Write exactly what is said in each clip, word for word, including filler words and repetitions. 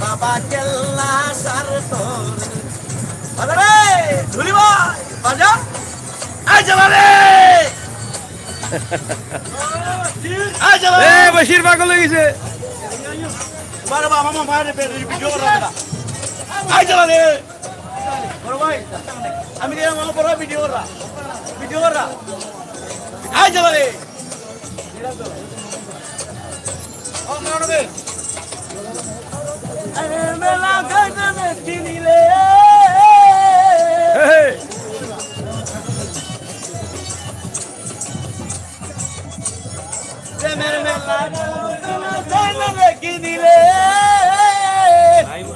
বাবা কেল্লা সার তোর। বাজা রে, ঝুলি ভাই, বাজা। আয় চালা রে। আয় চালা। এ, বশির পাগল অই গেছে। বারে বাবা, মামা, মারে, ভিডিও করা। আয় চালা রে। বড় ভাই, আমি গেলাম, আমার বড় ভিডিও করা। ভিডিও করা। আয় চালা রে।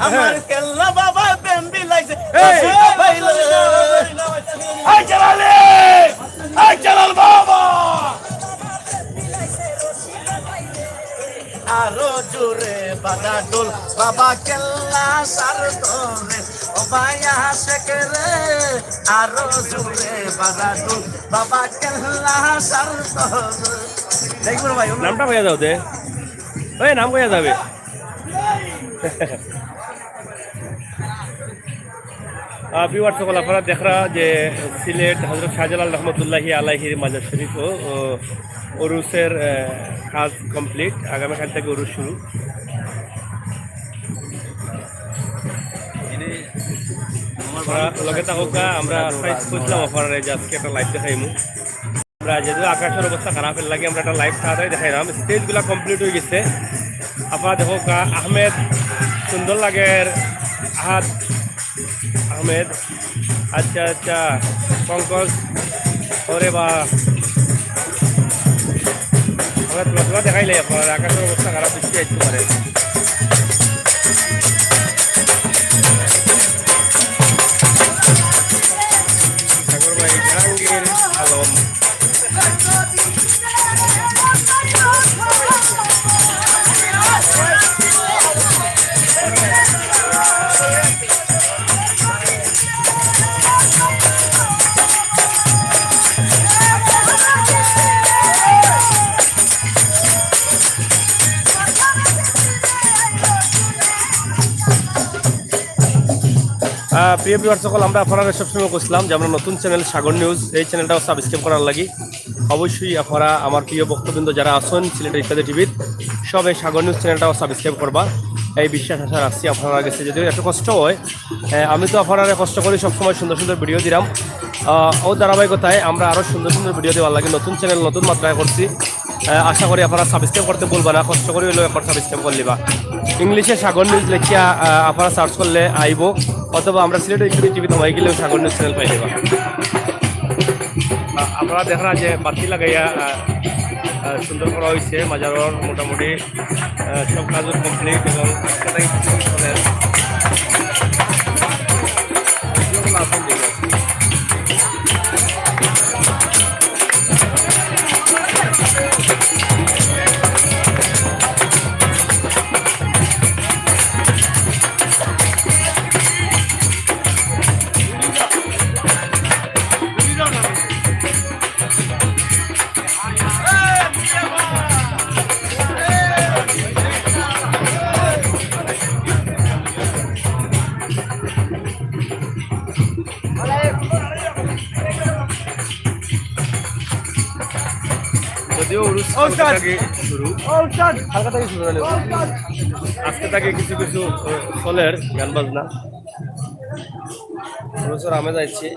আমার কেল্লা বাবা প্রেম বিলাইছে। এই! আই জালালে! আই জালাল বাবা! আরো জোরে বাজা ঢোল, বাবা কেল্লা সার তোরে, ও ভাই আশেক রে, আরো জোরে বাজা ঢোল, বাবা কেল্লা সার তোরে। দেখবো রে ভাই, নামটা কইয়া যাও দে। ওই নাম কইয়া যাবে। আহ, ভিউয়ার্স সকল, আপনারা দেখরা যে সিলেট হযরত শাহজালাল রহমতুল্লাহি আলাইহির মাজার শরীফ ও, ও উরুসের, আহ, কাজ কমপ্লিট। আগামীকাল থেকে উরুস শুরু। আপনারা লগে থাকুকা, আমরা সাইজ করছিলাম আপনারা যে আজকে একটা লাইভ দেখাইমু। আমরা যেহেতু আকাশের অবস্থা খারাপ, এর লাগি আমরা একটা লাইভ তাড়াতাড়ি দেখাইলাম। স্টেজগুলা কমপ্লিট হয়ে গেছে। আপনারা দেখো কা-, আহমেদ, সুন্দর লাগের, আহাদ আহমেদ, আচ্ছা আচ্ছা, পঙ্কজ, ওরে বা, আমরা তুলা তুলা দেখাইলে আপনারা আকাশের অবস্থা খারাপ, বৃষ্টি আইতে পারে। সাগর ভাই, জাহাঙ্গীর আলম। আহ, প্রিয় ভিউয়ার সকল, আমরা আপনারা সবসময় কইছিলাম যে আমরা নতুন চ্যানেল সাগর নিউজ, এই চ্যানেলটাও সাবস্ক্রাইব করার লাগি। অবশ্যই আপনারা আমার প্রিয় ভক্তবৃন্দ যারা আছেন সিলেটের ইত্যাদি টিভির, সবে সাগর নিউজ চ্যানেলটাও সাবস্ক্রাইব করবা, এই বিশ্বাস আশা রাখছি আপনারা গেছে। যদিও একটু কষ্ট হয়, আহ, আমি তো আপনারা কষ্ট করি সবসময় সুন্দর সুন্দর ভিডিও দিলাম। আহ, ও ধারাবাহিকতায় আমরা আরও সুন্দর সুন্দর ভিডিও দেওয়ার লাগি নতুন চ্যানেল নতুন মাত্রায় করছি। আহ, আশা করি আপনারা সাবস্ক্রাইব করতে ভুলবা না, কষ্ট করি হইলেও একবার সাবস্ক্রাইব করে লিবা। ইংলিশে সাগর নিউজ লেখিয়া, আহ, আপনারা সার্চ করলে আইবো, অথবা আমরা সিলেটের ইত্যাদি টিভি তোমায় গেলেও সাগর নিউজ চ্যানেল পাই যাবা। আহ, আপনারা দেখরা যে বাতি লাগাইয়া, আহ, আহ, সুন্দর করা হয়েছে মাজারর মোটামুটি আহ, সব কাজও কমপ্লিট এবং আজকে তাই কিছু চলে আসে। যদিও উরুস কালকে থাকি শুরু, হালকা থাকি শুরু হলো। আজকে থাকি কিছু কিছু, আহ, চলের গান বাজনা। উরুসর আমেজ আইছে।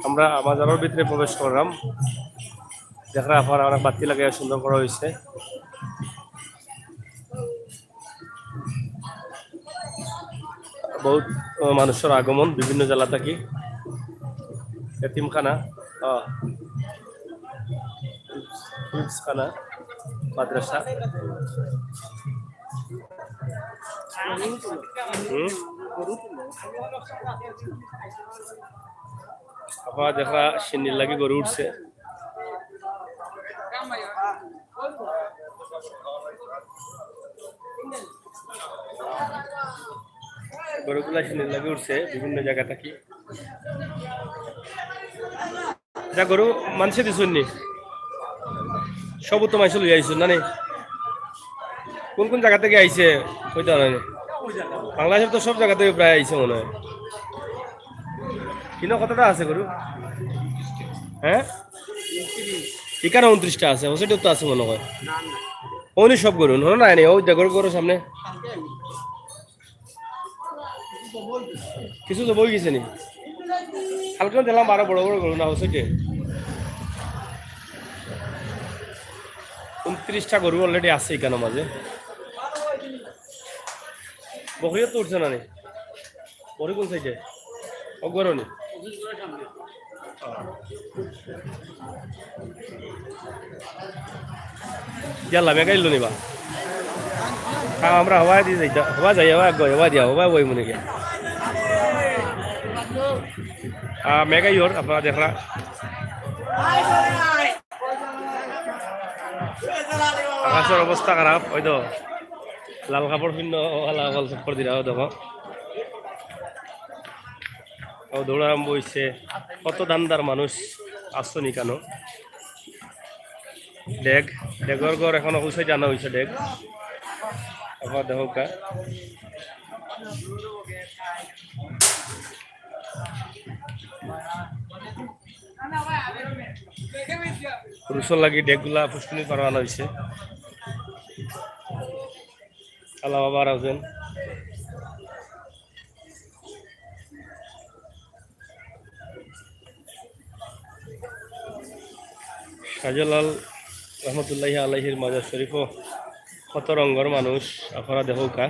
আমরা মাজারর ভিতরে প্রবেশ করলাম। দেখরা আপনারা অনেক বাতি লাগাইয়া সুন্দর করা হয়েছে। বহুত, আহ, মানুষের আগমন বিভিন্ন জেলা থাকি। এতিমখানা, আহ, হিফজখানা, মাদ্রাসা। হুম? আপনারা দেখরা সিন্নির লাগি গরু উঠছে। গরুগুলা সিন্নির লাগি উঠছে বিভিন্ন জায়গা থাকি। যা গরু মানষে দিছইন নি? সব তো মানষে লইয়া আইছইন না নি? কোন কোন জাগা থাকি আইছে? কইতা পারইন নি? বাংলাদেশর তো সব জাগা থাকি প্রায় আইছে মনে অয়। কিনো কতটা আছে গরু? হ্যাঁ, ইকানো ঊনত্রিশটা আছে, ওসেটও তো আছে মনে অয়। অউ নি সব গরু, না, না, নাই, নাই, ওই দেখো গরুর সামনে। কিছু তো বই গেছে নি? কালকে দেখলাম আরো বড় বড় গরু না হচ্ছে কি? ঊনত্রিশটা গরু already আছে ইকানো মাঝে। বকরিও তো উঠছে না নি? বকরি কোন সাইডে? ও গরু নি? ইয়াল্লা, মেঘ আইলো নি বা? হ্যাঁ, আমরা হওয়া দিয়ে যাই, হওয়া যাই, হওয়া গই, হওয়া দিয়া, হওয়া বই মনে গিয়া। আহ, মেঘ আইওর, আপনারা দেখরা। আকাশর অবস্থা খারাপ, ওই তো লাল কাপড় পিন্ন, ওলা বল চক্কর দিরা, ওই দেখো। ও দৌড় আরম্ভ হইছে। কত দান্দার মানুষ আসছো নি কেন? ডেগ, ডেগর ঘর এখনো উসাই জানা হইছে ডেগ। আবার দেখো কা। পুরুষর লাগি ডেগগুলা পুষ্কুনি পাড়া আনা হইছে। আল্লাহ বাবা আর আছেন। শাহজালাল রহমতুল্লাহি আলাইহির মাজার শরীফও কত রঙর মানুষ, আপনারা দেখো কা।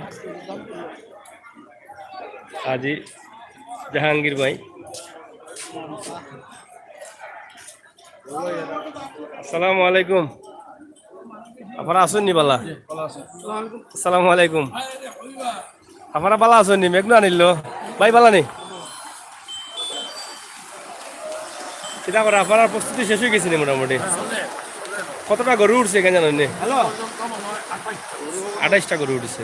আজি জাহাঙ্গীর ভাই। আসসালামু আলাইকুম। আপনারা আছেন নি বালা? আসসালামু আলাইকুম। আপনারা বালা আছেন নি? মেঘ না আনিল? ভাই বালা নি? কিতা করে, আপনার প্রস্তুতি শেষ হয়ে গেছে নি মোটামুটি? কতটা গরু উঠছে এখানে জানেন নি? আঠাইশটা গরু উঠছে।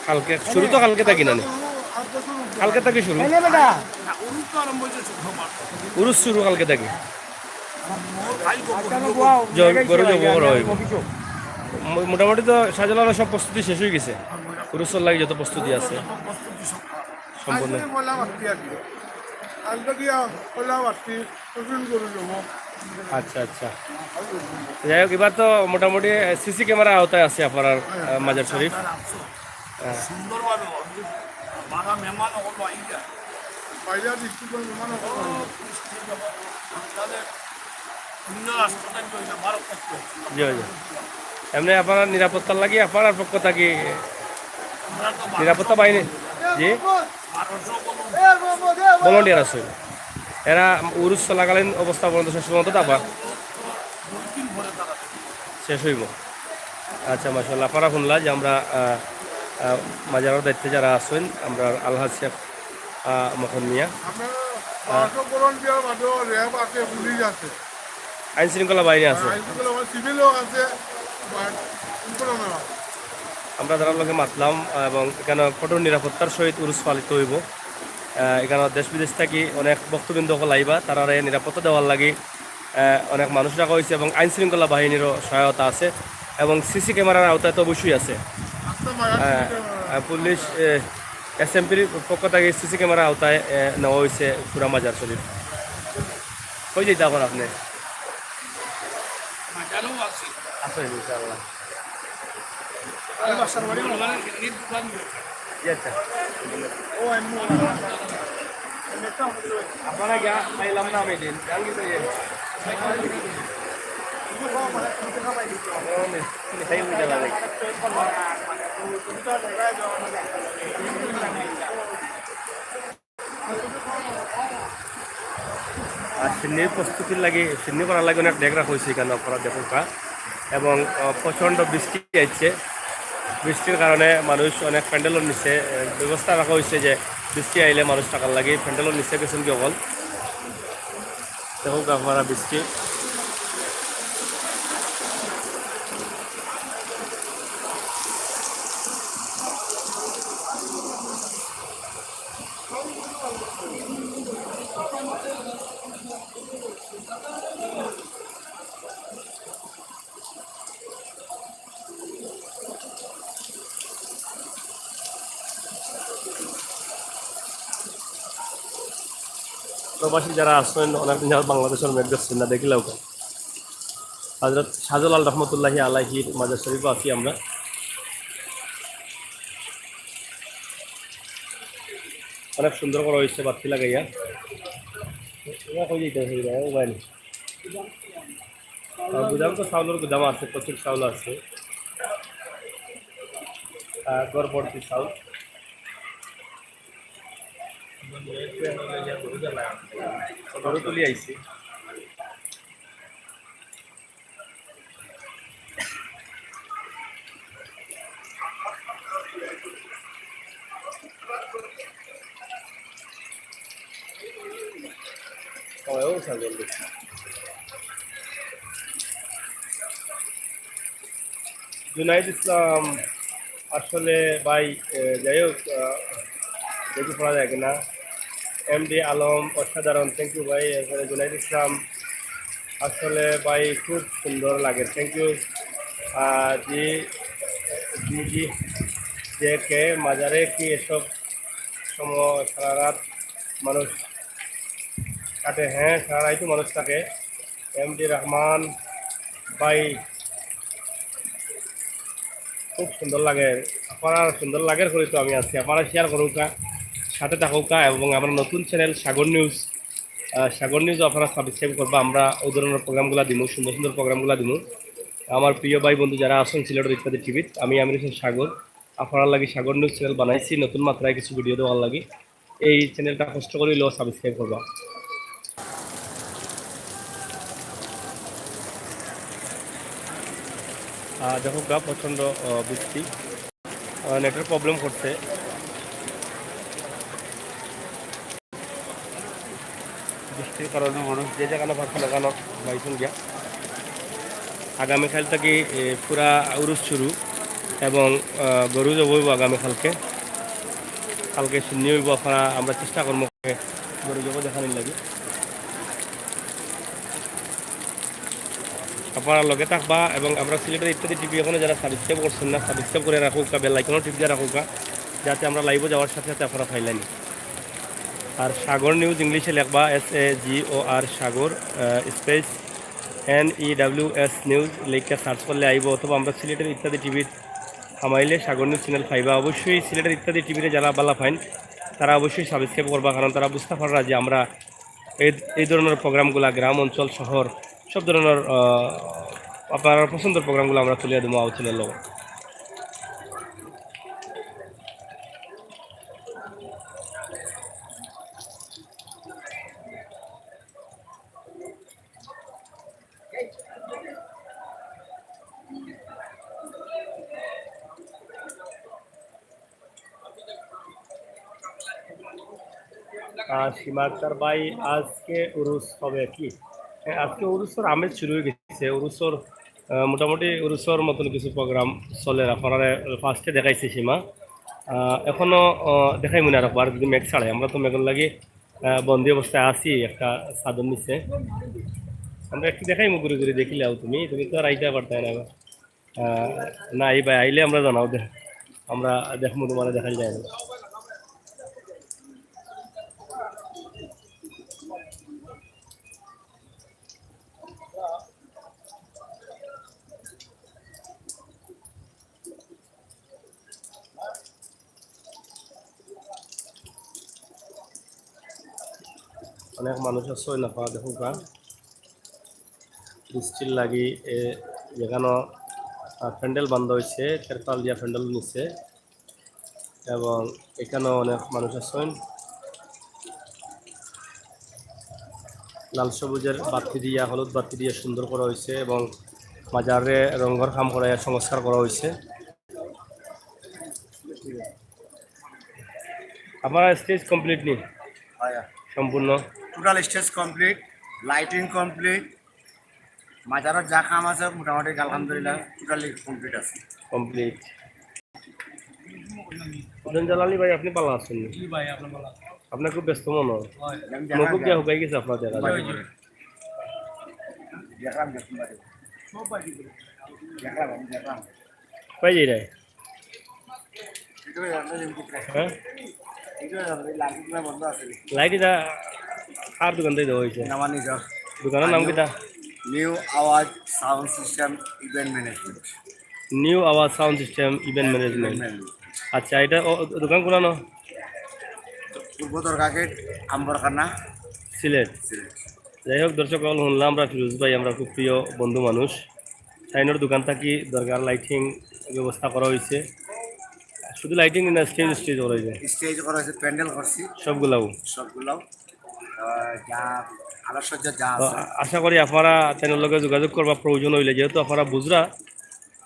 কালকে শুরু তো কালকে থাকি না নি? কালকে থাকি শুরু। উরুস শুরু কালকে থাকি। জ-, গরু জব করা হইব। মো-, মোটামুটি তো শাহজালালের সব প্রস্তুতি শেষ হয়ে গেছে। উরুসর লাগি যত প্রস্তুতি আছে সম্পূর্ণ। আচ্ছা, আচ্ছা। যাই হোক, এবার তো মোটামুটি সিসি ক্যামেরা আওতায় আছে আপনার, আহ, মাজার শরীফ। হ্যাঁ। সুন্দরভাবে হবে। বাংলা মেহমান হলো আইয়া। বাইরে ডিস্ট্রিক্টের মেহমান হলো। তাহলে অন্য রাষ্ট্র থাকবে, ওই না, ভারত থাকবে। জি, জি। এমনি আপনার নিরাপত্তার লাগি আপনার পক্ষ থাকি আমরা তো নিরাপত্তা বাহিনী, জি? বারোশো বলুন। ভলান্টিয়ার আছে। এরা উরুস চলাকালীন অবস্থা পর্যন্ত শেষ পর্যন্ত থাকবা। দুই দিন পরে তারা শেষ হইব। আচ্ছা, মাশাআল্লাহ। আপনারা শুনলা যে আমরা, আহ, আহ, মাজারর দায়িত্বে যারা আছেন, আমরা আলহাজ শেখ, আহ, মখন মিয়া। আমরা বারোশো ভলান্টিয়ার বাদেও র‍্যাব আছে, পুলিশ আছে। আইন শৃঙ্খলা বাহিনী আছে। আইন শৃঙ্খলা বাহিনী, সিভিলও আছে, but শৃঙ্খলা না। আমরা যারা লোকে মাতলাম, আহ, এবং এখানে কঠোর নিরাপত্তার সহিত উরুস পালিত হইব। আহ, এখানে দেশ বিদেশ থাকি অনেক ভক্তবৃন্দ সকল আইবা, তারারে নিরাপত্তা দেওয়ার লাগি আহ, অনেক মানুষ রাখা হয়েছে এবং আইন শৃঙ্খলা বাহিনীরও সহায়তা আছে এবং সিসি ক্যামেরার আওতায় তো অবশ্যই আছে। আহ, আহ, পুলিশ, আহ, এসএমপির পক্ষ থেকে সিসি ক্যামেরার আওতায়, আহ, নেওয়া হয়েছে পুরা মাজার শরীফ। কই যাইতে এখন আপনি? মাজারও আছে। আছে, ইনশাআল্লাহ। জি, আচ্ছা। আপনারা গিয়া পাইলাম না আমি দিন। জাহাঙ্গীর ভাই। আর শিন্নি প্রস্তুতির লাগি, শিন্নি করার লাগি অনেক ডেগ রাখা হয়েছে এখানে, আপনারা দেখুন কা। এবং, আহ, প্রচণ্ড বৃষ্টি হচ্ছে, বৃষ্টির কারণে মানুষ অনেক প্যান্ডেলর নিচে, আহ, ব্যবস্থা রাখা হয়েছে যে বৃষ্টি আইলে মানুষ থাকার লাগি প্যান্ডেলর নিচে গেছেন কি অকল। দেখুন কা আপনারা বৃষ্টি। প্রবাসী যারা আছেন, অনেকদিন যাবত বাংলাদেশের ম্যাপ দেখছেন না, দেখিলাউক্কা। হযরত শাহজালাল রহমতুল্লাহি আলাইহির মাজার শরীফও আছি আমরা। অনেক সুন্দর করা অইছে বাতি লাগাইয়া। এবার কই যাইতে অইবো, উপায় নাই। আর গুদাম তো চাউলর গুদাম আছে, প্রচুর চাউল আছে। আর ঘর ভর্তি চাউল। গরু তুলি আইছি। জুনাইদ ইসলাম, আসলে ভাই, এ, যাই হোক, আহ, দেখি পড়া যায় কিনা। এমডি আলম, অসাধারণ, thank you ভাই। এরপরে জুনাইদ ইসলাম, আসলে ভাই খুব সুন্দর লাগে, thank you। আহ, জি, জি, জি, জে কে, মাজারে কি এসব সময় সারা রাত মানুষ কাটে? হ্যাঁ, সারা রাতই মানুষ থাকে। এমডি রহমান ভাই, খুব সুন্দর লাগে। আপনারা সুন্দর লাগের করি তো আমি আছি। আপনারা share করুক্কা, সাথে থাকুক্কা এবং আমার নতুন channel সাগর নিউজ, আহ, সাগর নিউজ আপনারা subscribe করবা। আমরা ওই ধরনের program গুলা দিমু, সুন্দর সুন্দর program গুলা দিমু। আমার প্রিয় ভাই বন্ধু যারা আছেন সিলেটের ইত্যাদি টিভিত, আমি আমির হোসেন সাগর, আপনারার লাগি সাগর নিউজ channel বানাইছি নতুন মাত্রায় কিছু video দেওয়ার লাগি। এই channel টা কষ্ট করি হইলেও subscribe করবা। আহ, দেখুক্কা, প্রচণ্ড, আহ, বৃষ্টি, আহ, net এর problem করছে। বৃষ্টির কারণে মানুষ যে যেখানো পারছে না কেন বাইছইন গিয়া। আগামীকাল থাকি, এ, পুরা উরুস শুরু এবং, আহ, গরু জব অইবো আগামীকালকে। কালকে শুনি অইবো, আপনারা, আমরা চেষ্টা করমু গরু জব দেখানির লাগি। আপনারা লগে থাকবা এবং আমরা সিলেটের ইত্যাদি টিভি এখনো যারা subscribe করছেন না, subscribe করে রাখুক্কা, bell icon ও টিপ দিয়া রাখুক্কা, যাতে আমরা live ও যাওয়ার সাথে সাথে আপনারা পাইলানি। আর সাগর নিউজ ইংলিশে লেখবা, S A G O R Sagar, ah, space N E W S news লেখিয়া search করলে আইবো, অথবা আমরা সিলেটের ইত্যাদি টিভিত হামাইলে সাগর নিউজ channel পাইবা। অবশ্যই সিলেটের ইত্যাদি টিভিরে যারা বালা পাইন, তারা অবশ্যই subscribe করবা, কারণ তারা বুঝতা পাররা যে আমরা এই, এই ধরনের program গুলা গ্রাম অঞ্চল, শহর, সব ধরনের, আহ, আপনার পছন্দের program গুলা আমরা তুলিয়া দিমু আউট channel এ। আহ, সীমা আক্তার ভাই, আজকে উরুস হবে কি? হ্যাঁ, আজকে উরুসর আমেজ শুরু অই গেছে। উরুসর, আহ, মোটামুটি উরুসর মতন কিছু program চলের, আপনারারে first এ দেখাইছি সীমা। আহ, এখনো, আহ, দেখাইমু নে আরেকবার, যদি মেঘ ছাড়ে। আমরা তো মেঘর লাগি, আহ, বন্দি অবস্থায় আছি একটা ছাদর নিচে। আমরা একটু দেখাইমু, ঘুরি ঘুরি দেখিলাও তুমি, তুমি তো আর আইতা পারতায় না। আহ, না, এই ভাই আইলে আমরা জানাও দে, আমরা দেখমু, তোমারে দেখাইল যায় না। অনেক মানুষ আছে, ওই না পাওয়া দেখুন কা। বৃষ্টির লাগি, এ, যেখানো, আহ, প্যান্ডেল বান্ধা হইছে, তেরপাল দিয়া প্যান্ডেল নিচে, এবং এখানো অনেক মানুষ আছেন। লাল সবুজের বাতি দিয়া, হলুদ বাতি দিয়া সুন্দর করা হইছে এবং মাজারে রঙ্গর কাম করাইয়া সংস্কার করা হইছে। আপনার stage complete নি? হয়, হয়। সম্পূর্ণ? Total stage complete, lighting complete, মাজারর যা কাম আছে মোটামুটি আলহামদুলিল্লাহ totally complete আছে। Complete। হোসেন জালালি ভাই, আপনি ভালা আছেন নি? জি ভাই, আপনার ভালা আছেন? আপনার খুব ব্যস্ত মনে হয়। হয়। মুখ দিয়া হুকাই গেছে আপনার দেখা যায়। জি, জি। দেখলাম, দেখলাম, দেখলাম। সব ভাই দেখলাম। দেখলাম, আমি দেখলাম। কই যাই রে? হ্যাঁ? লাইট যা, কার দোকান থাকি দেওয়া অইছে? নামানি যাও। দোকানর নাম কিতা? নিউ আওয়াজ sound system event management. New আওয়াজ সাউন্ড সিস্টেম ইভেন্ট ম্যানেজমেন্ট। আচ্ছা, ইটা ও, দোকান কুনানো? পূর্ব দরগা গেট, আম্বরখানা, সিলেট। সিলেট। যাই হোক দর্শক অকল, হুনলাম আমরা ফিরোজ ভাই, আমরার খুব প্রিয় বন্ধু মানুষ। তাইনর দোকান থাকি দরগার লাইটিং ব্যবস্থা করা অইছে। শুধু লাইটিং না, স্টেজ, স্টেজ করা অইছে। স্টেজ করা অইছে, প্যান্ডেল করছি সবগুলাও। সবগুলাও। আহ, যা আলোকসজ্জা যা তো আছে। আ-, আশা করি আপনারা তাইনর লগে যোগাযোগ করবা প্রয়োজন অইলে, যেহেতু আপনারা বুঝরা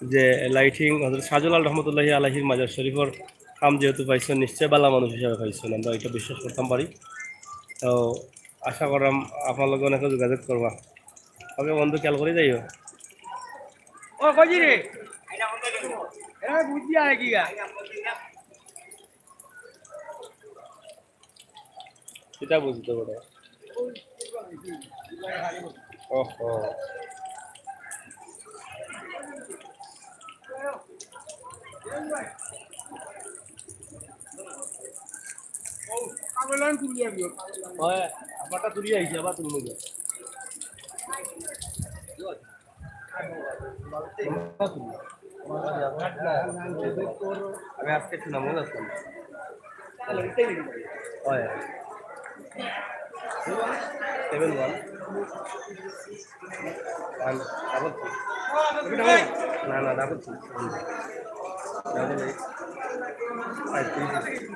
যে লাইটিং হযরত শাহজালাল রহমতুল্লাহি আলাইহির মাজার শরীফর কাম যেহেতু পাইছইন, নিশ্চয় ভালা মানুষ হিসাবে পাইছইন, আমরা ইটা বিশ্বাস করতাম পারি। তো আশা করলাম আপনার লগে অনেকে যোগাযোগ করবা। ওকে বন্ধু, খেয়াল করি যাইও। ও কইছি রে, এরা বুদ্ধি আয় কি গা? কিতা বুঝতে পারে? ওহো। ওই, আমারটা তুলি আইছি, আবার তুলবো গিয়া। আমি আজকে একটু নামাজ আসলাম। হয়। Seven one one double three. না, না, double three. Double eight five three six.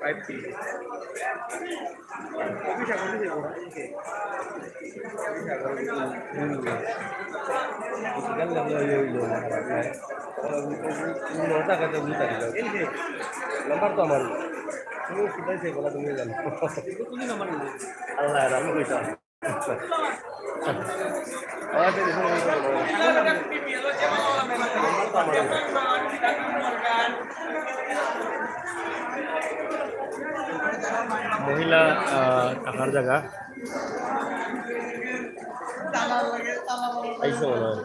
Five three six. Number তো আমার। তুমি কোথায় সেই বলা তুমি জানো? আল্লাহ, আমি কইতাম। মহিলা, আহ, থাকার জাগা। আইছে মনে হয়।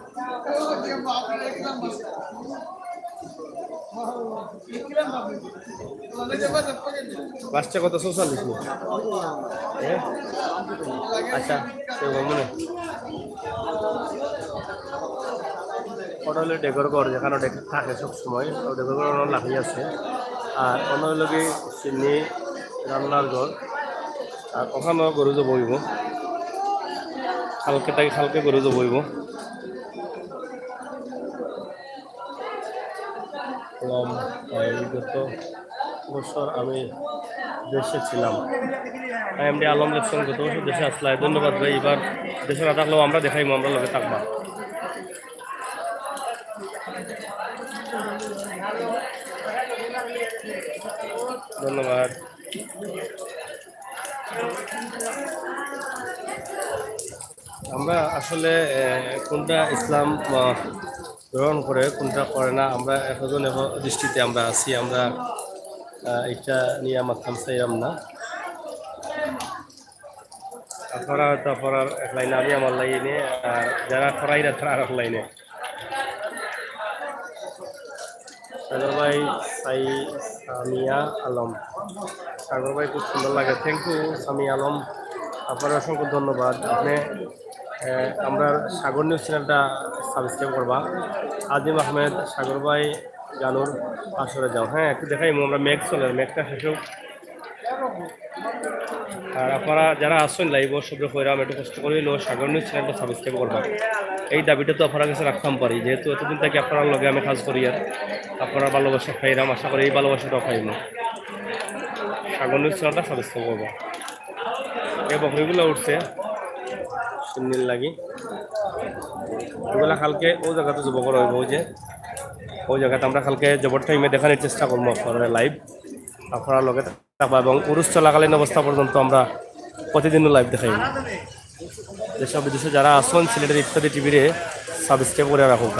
লাস্টে কত? চৌচল্লিশ নি? হ্যাঁ? আচ্ছা, সে মনে। ওটা হলো ডেকোর ঘর, যেখানে ডেকোর থাকে সব সময়। তো ডেকোর ঘর ওনার লাগাই আছে। আর অন্য হইল কি চিনি রান্নার ঘর। আর ওখানেও গরু জব হইব। কালকে তাই কালকে গরু জব হইব। এবং এই গত বছর আমি দেশে ছিলাম। এমডি আলম লেখছেন, "গত বছর দেশে আসলাই, ধন্যবাদ ভাই, এবার দেশে না থাকলেও আমরা দেখাইমু, আমরা লগে থাকবা।" ধন্যবাদ। আমরা আসলে, আহ, কোনটা ইসলাম, আহ, গ্রহণ করে, কোনটা করে না, আমরা একজন এক দৃষ্টিতে আমরা আছি। আমরা, আহ, এটা নিয়ে মাততাম চাইলাম না। আপনারা হয়তো আপনারার এক লাইনে, আমি আমার লাইনে, আর যারা করাইরা তারা আর এক লাইনে। সাগর ভাই, সাই, সামিয়া আলম। সাগর ভাই, খুব সুন্দর লাগে। Thank you, সামিয়া আলম। আপনারে অসংখ্য ধন্যবাদ। আপনি, আহ, আমরার সাগর নিউজ চ্যানেলটা সাবস্ক্রাইব করবা। আজিম আহমেদ, সাগর ভাই, গানুর আসরে যাও। হ্যাঁ, একটু দেখাইমু আমরা, মেঘ চলের, মেঘটা শেষ হোক। আর আপনারা যারা আছেন লাইভও সবরে কইরাম, একটু কষ্ট করি হইলেও সাগর নিউজ চ্যানেলটা সাবস্ক্রাইব করবা। এই দাবিটা তো আপনারার কাছে রাখতাম পারি, যেহেতু এতদিন থাকি আপনারার লগে আমি কাজ করি, আর আপনারার ভালোবাসা পাইরাম, আশা করি এই ভালোবাসাটাও পাইমু। সাগর নিউজ চ্যানেলটা সাবস্ক্রাইব করবা। এই বকরিগুলা উঠছে সুন্নির লাগি, ওগুলা কালকে ওই জাগাত জব করা হইব। ওই যে ওই জাগাত আমরা কালকে জবর টাইমে দেখানোর চেষ্টা করবো আপনারারে লাইভ, আপনারার লগে থাকবা এবং উরুস চলাকালীন অবস্থা পর্যন্ত আমরা প্রতিদিনও লাইভ দেখাই। দেশে বিদেশে যারা আছেন সিলেটের ইত্যাদি টিভিরে সাবস্ক্রাইব করে রাখুক।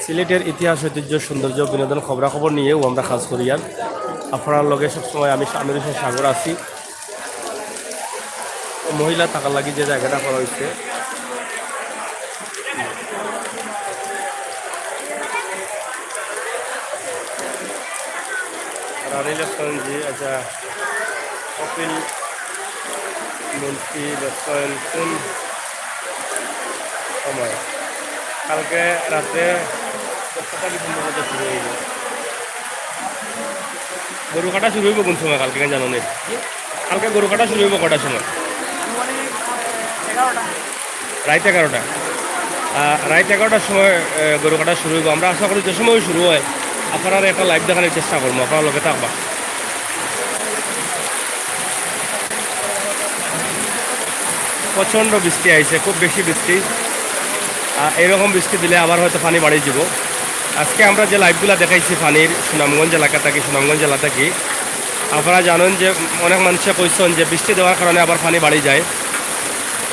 সিলেটের ইতিহাস, ঐতিহ্য, সৌন্দর্য, বিনোদন, খবরাখবর নিয়েও আমরা কাজ করি। আর আপনারার লগে সবসময় আমি আমির হোসেন সাগর আছি। মহিলা থাকার লাগি যে জায়গাটা করা হয়েছে, রানী লেফটেন্যান্ট জি, আচ্ছা, কপিল মন্ত্রী লেফটেন্যান্ট কোন সময়? কালকে রাত্রে দশটা থাকি পনেরো বাজে শুরু হইব। গরু কাটা শুরু হইব কোন সময় কালকে, জানো নি? কালকে গরু কাটা শুরু হইব কটার সময়? রাইত এগারোটা। আহ, রাইত এগারোটার সময়, আহ, গরু কাটা শুরু হইব। আমরা আশা করি যে সময় শুরু হয়, আপনারারে একটা লাইভ দেখানোর চেষ্টা করবো, আপনারা লগে থাকবা। প্রচণ্ড বৃষ্টি আইছে, খুব বেশি বৃষ্টি। আহ, এরকম বৃষ্টি দিলে আবার হয়তো পানি বাড়ি যাব। আজকে আমরা যে লাইভগুলা দেখাইছি পানির, সুনামগঞ্জ এলাকা থাকি, সুনামগঞ্জ জেলা থাকি, আপনারা জানেন যে অনেক মানুষে কইছেন যে বৃষ্টি দেওয়ার কারণে আবার পানি বাড়ি যায়।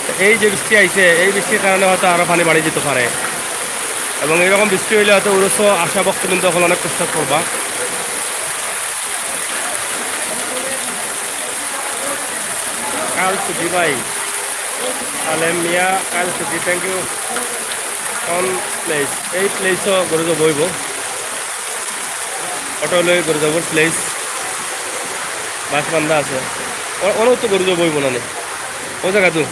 তো এই যে বৃষ্টি আইছে, এই বৃষ্টির কারণে হয়তো আরও পানি বাড়ি যেতে পারে, এবং এরকম বৃষ্টি হইলে হয়তো উরুসও আসা ভক্তবৃন্দ অকল অনেক কষ্ট করবা। কাল ছুটি ভাই, আলেম মিয়া, কাল ছুটি, thank you। কোন প্লেস? এই প্লেসও গরু জব হইব। অটো লই গরু জবর প্লেস, বাস বান্ধা আছে। অ-, অনেক তো গরু জব হইব না নি? ও জায়গা তো।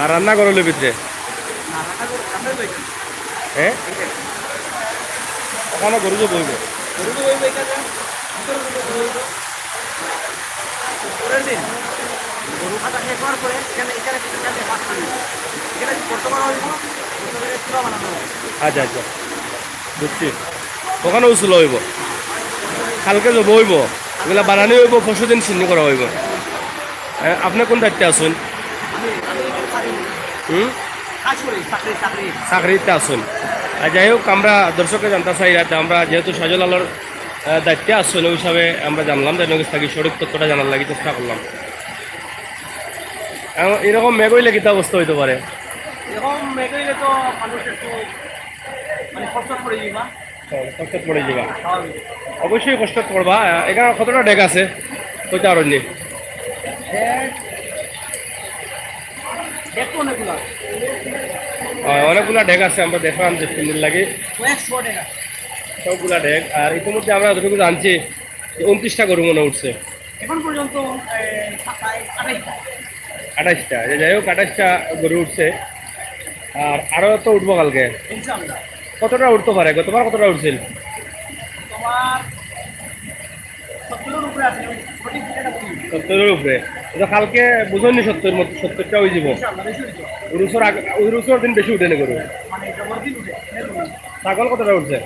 আর রান্না করো লই ভিতরে? হ্যাঁ, ওখানে গরু জব হইব। পরের দিন গরু কাটা শেষ হওয়ার পরে এখানে, এখানে, এখানে ভাত খাবে। এখানে গর্ত করা হইব, গর্ত করে চুলা বানানো হইব। আচ্ছা, আচ্ছা, বুঝছি। ওখানেও চুলা হইব, কালকে জব হইব, এগুলা বানানি হইব, পরশু দিন সিন্নি করা হইব। এ, আপনি কোন দায়িত্বে আছেন? আমি, আমি এখানে চাকরি করি। হুম? কাজ করি, চাকরি, চাকরি। চাকরিতে আছেন। আর যাই হোক, আমরা দর্শককে জানতে চাই, রাতে আমরা যেহেতু শাহজালালর, আহ, দায়িত্বে আছেন, ওই হিসাবে আমরা জানলাম, তাই নগেশ থাকি সঠিক তথ্যটা জানার লাগি চেষ্টা করলাম। এখন এরকম মেঘ হইলে কিতা অবস্থা হইতে পারে? এরকম মেঘ হইলে তো মানুষ একটু, মানে, কষ্ট পড়ে যাইবা। হ্যাঁ, কষ্ট পড়ে যাইবা। স্বাভাবিক। অবশ্যই কষ্ট পড়বা। আহ, এখানে কতটা ডেক আছে? কইতে পারো নি? ডেক, ডেক তো অনেকগুলো আছে। আহ, অনেকগুলা ডেক আছে, আমরা দেখলাম যে তিন দিন লাগে। কয়েকশো ডেক আছে। সবগুলা ডেক। আর ইতিমধ্যে আমরা যতটুকু জানছি যে ঊনত্রিশটা গরু মনে উঠছে। এখন পর্যন্ত, এ, সাতাইশ, আঠাইশটা। আঠাইশটা, যে যাই হোক, আঠাইশটা গরু উঠছে। আর আরো তো উঠবো কালকে। ইনশাআল্লাহ। কতটা উঠতে পারে? গতবার কতটা উঠছিল? তোমার সত্তরের উপরে আছে, আমি সঠিক ফিগারটা বলি। সত্তরের উপরে। তো কালকে বুঝইন নি, সত্তর মতো, সত্তরটা হয়ে যাবো। ইনশাআল্লাহ, বেশি হইতো। উরুসর আগে, উরুসর দিন বেশি উঠে নি গরু। মানে, জবর দিন উঠে। ছাগল কতটা উঠছে?